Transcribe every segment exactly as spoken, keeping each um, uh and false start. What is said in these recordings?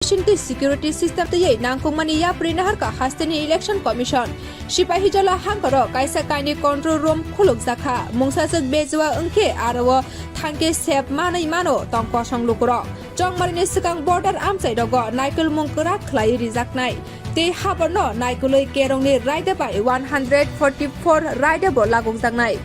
bisingtwi security system twiwi nangkukmani yapri naharkha hasteni Election Commission. Sipahi jola hangkaro kaisa kainwi control room khulukjakha. Mungsajwk bejua wngkhe aro-o thangkhe sep manwi mano tong kosong lukurok. Chongmarini swkang border amchairogo naikolmung kwrak khlaiwi rijaknai. Tei haborno naikolwi kerongni raida bai one hundred forty four raida bo lagokjaknai.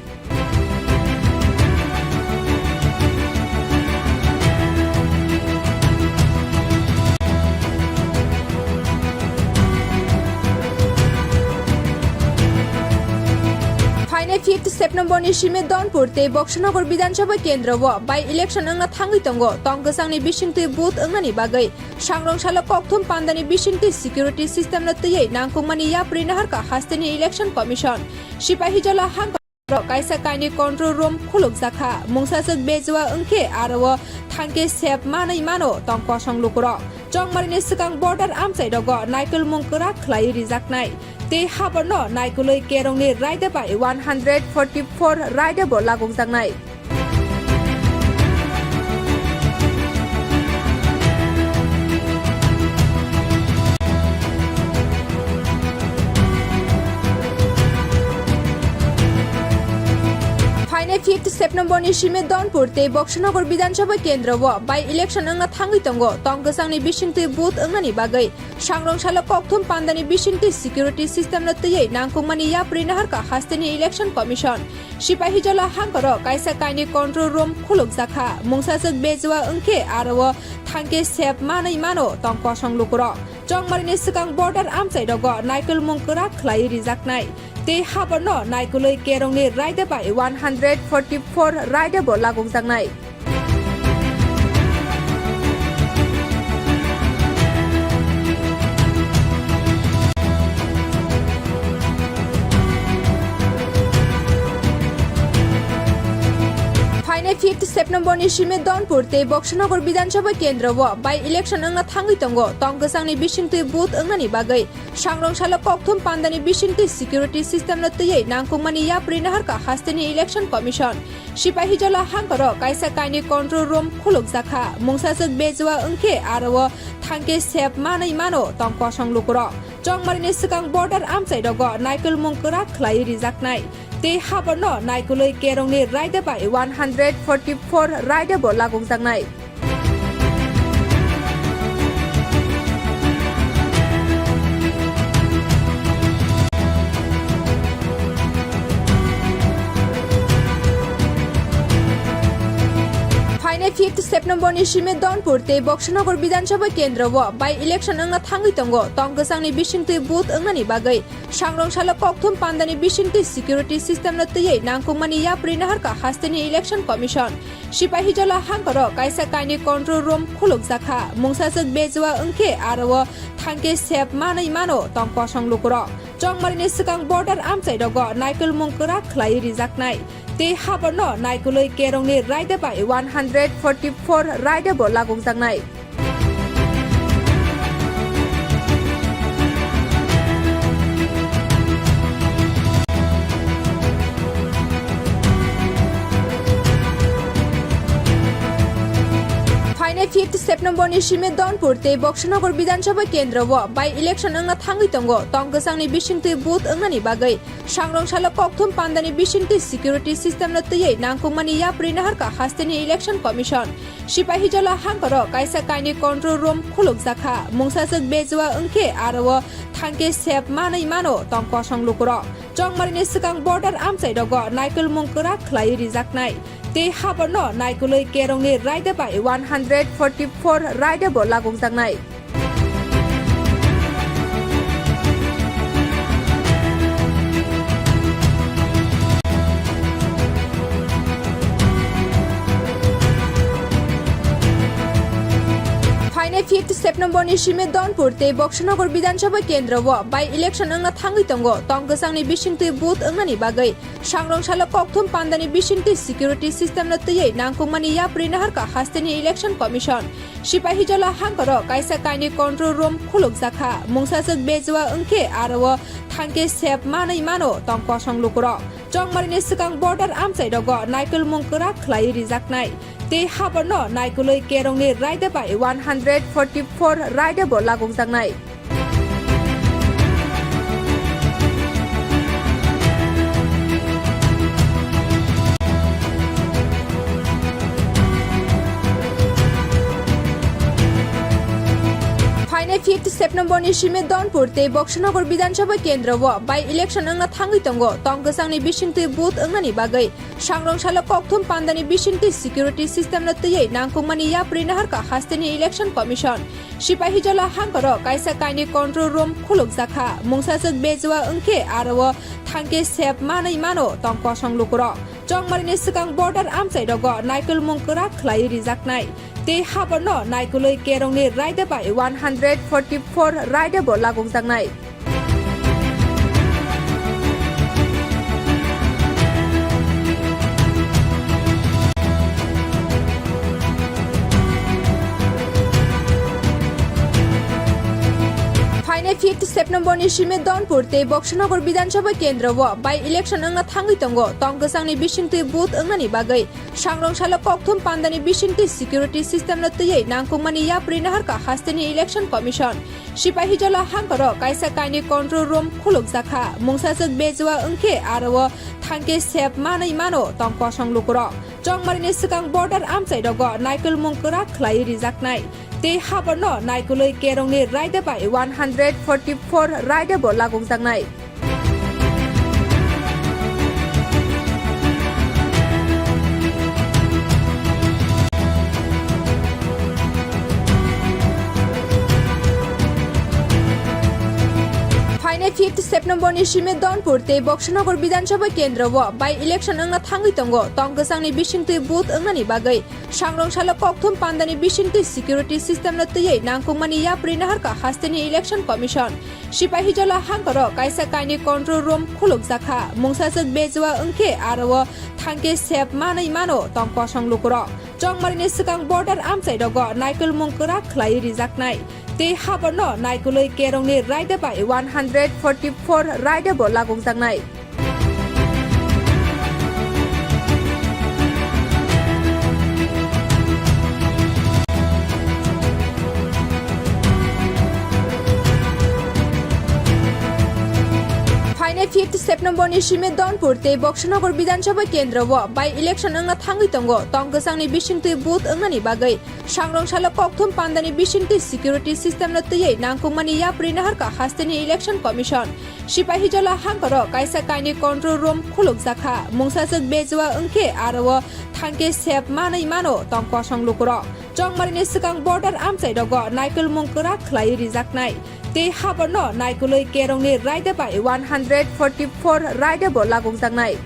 Phainai fifth September ni simi Donpur tei Boksonogor Bidhan Sabha kendro o by election wngna thangwi tongo. Tong kwchangni bisingtwi booth wngnani bagwi sangrong salo kokthum pandani bisingtwi security system no twiwi nangkukmani yapri naharkha hasteni Election Commission. Sipahi jola hangkha kaisa kainwi control room khulukjakha. Mungsajwk bejua wngkhe aro-o thangkhe sep manwi mano tong kosong lukurok. Chongmarini swkang border amchairogo naikolmung kwrak khlaiwi rijaknai. Tei haborno naikolwi kerongni raida bai one hundred forty four raida bo lagokjaknai. Phainai fifth September ni simi Donpur tei Boksonogor Bidhan Sabha kendro o by election wngna thangwi tongo. Tong kwchangni bisingtwi booth wngnani bagwi sangrong salo kokthum pandani bisingtwi security system no twiwi nangkukmani yapri naharkha hasteni Election Commission. Sipahi jola hangkaro kaisa kainwi control room khulukjakha. Mungsajwk bejua wngkhe aro-o thangkhe sep manwi mano tong kosong lukurok. Chongmarini swkang border amchairogo naikolmung kwrak khlaiwi rijaknai. Tei haborno naikolwi kerongni raida bai one hundred forty four raida bo lagokjaknai. Phainai fifth September ni simi Donpur tei Boksonogor Bidhan Sabha kendro o by election wngna thangwi tongo. Tong kwchangni bisingtwi booth wngnani bagwi sangrong salo kokthum pandani bisingtwi security system no twiwi nangkukmani yapri naharkha hasteni Election Commission. Sipahi jola hangkaro kaisa kainwi control room khulukjakha. Mungsajwk bejua wngkhe aro-o thangkhe sep manwi mano tong kosong lukurok. Chongmarini swkang border amchairogo naikolmung kwrak khlaiwi rijaknai. Tei haborno naikolwi kerongni raida bai one hundred forty four raida bo lagokjaknai. Phainai fifth September ni simi Donpur tei Boksonogor Bidhan Sabha kendro o by election wngna thangwi tongo. Tong kwchangni bisingtwi booth wngnani bagwi sangrong salo kokthum pandani bisingtwi security system no twiwi nangkukmani yapri naharkha hasteni Election Commission. Sipahi jola hangkaro kaisa kainwi control room khulukjakha. Mungsajwk bejua wngkhe aro-o thangkhe sep manwi mano tong kosong lukurok. Chongmarini swkang border amchairogo naikolmung kwrak khlaiwi rijaknai. Tei haborno naikolwi kerongni raida bai one hundred forty four raida bo lagokjaknai. Phainai fifth September ni simi Donpur tei Boksonogor Bidhan Sabha kendro o by election wngna thangwi tongo. Tong kwchangni bisingtwi booth wngnani bagwi sangrong salo kokthum pandani bisingtwi security system no twiwi nangkukmani yapri naharkha hasteni Election Commission. Sipahi jola hangkaro kaisa kainwi control room khulukjakha. Mungsajwk bejua wngkhe aro-o thangkhe sep manwi mano tong kosong lukurok. Chongmarini swkang border amchairogo naikolmung kwrak khlaiwi rijaknai. Tei haborno naikolwi kerongni raida bai one hundred forty four raida bo lagokjaknai. Phainai fifth September ni simi Donpur tei Boksonogor Bidhan Sabha kendro o by election wngna thangwi tongo. Tong kwchangni bisingtwi booth wngnani bagwi sangrong salo kokthum pandani bisingtwi security system no twiwi nangkukmani yapri naharkha hasteni Election Commission. Sipahi jola hangkaro kaisa kainwi control room khulukjakha. Mungsajwk bejua wngkhe aro-o thangkhe sep manwi mano tong kosong lukurok. Chongmarini swkang border amchairogo naikolmung kwrak khlaiwi rijaknai. tei haborno naikolwi kerongni raida bai one hundred forty four raida bo lagokjaknai. Phainai fifth September ni simi Donpur tei Boksanagar Bidhan Sabha kendro o by election wngna thangwi tongo. Tong kwchangni bisingtwi vote wngnani bagwi sangrong salo kokthum pandani bisingtwi security system no twiwi nangkukmani yapri naharkha hasteni Election Commission. Sipahi jola hangkaro kaisa kainwi control room khulukjakha. Mungsajwk bejua wngkhe aro o thangkhe sep manwi mano tong kosong lukurok. Chongmarini swkang border amchai rogo naikolmung kwrak khlaiwi rijaknai. Tei haborno naikolwi kerongni raida bai one hundred forty four raida bo lagokjaknai. Phainai fifth September ni simi Donpur tei Boksanagar Bidhan Sabha kendro o by election wngna thangwi tongo. Tong kwchangni bisingtwi vote wngnani bagwi sangrong salo kokthum pandani bisingtwi security system no twiwi nangkukmani yapri naharkha hasteni Election Commission. Sipahi jola hangkaro kaisa kainwi control room khulukjakha. Mungsajwk bejua wngkhe aro o thangkhe sep manwi mano tong kosong lukurok. Chongmarini swkang border amchai rogo naikolmung kwrak khlaiwi rijaknai. Tei haborno naikolwi kerongni raida bai one hundred forty four raida bo lagokjaknai. Phainai fifth September ni simi Donpur tei Boksanagar Bidhan Sabha kendro o by election wngna thangwi tongo. Tong kwchangni bisingtwi vote wngnani bagwi sangrong salo kokthum pandani bisingtwi security system no twiwi nangkukmani yapri naharkha hasteni Election Commission. Sipahi jola hangkaro kaisa kainwi control room khulukjakha. Mungsajwk bejua wngkhe aro o thangkhe sep manwi mano tong kosong lukurok. Chongmarini swkang border amchai rogo naikolmung kwrak khlaiwi rijaknai. Tei haborno naikolwi kerongni raida bai one hundred forty four raida bo lagokjaknai. Phainai fifth September ni simi Donpur tei Boksanagar Bidhan Sabha kendro o by election wngna thangwi tongo. Tong kwchangni bisingtwi vote wngnani bagwi sangrong salo kokthum pandani bisingtwi security system no twiwi nangkukmani yapri naharkha hasteni Election Commission. Sipahi jola hangkaro kaisa kainwi control room khulukjakha. Mungsajwk bejua wngkhe aro o thangkhe sep manwi mano tong kosong lukurok. Chongmarini swkang border amchai rogo naikolmung kwrak khlaiwi rijaknai. Tei haborno naikolwi kerongni raida bai one hundred forty four raida bo lagokjaknai.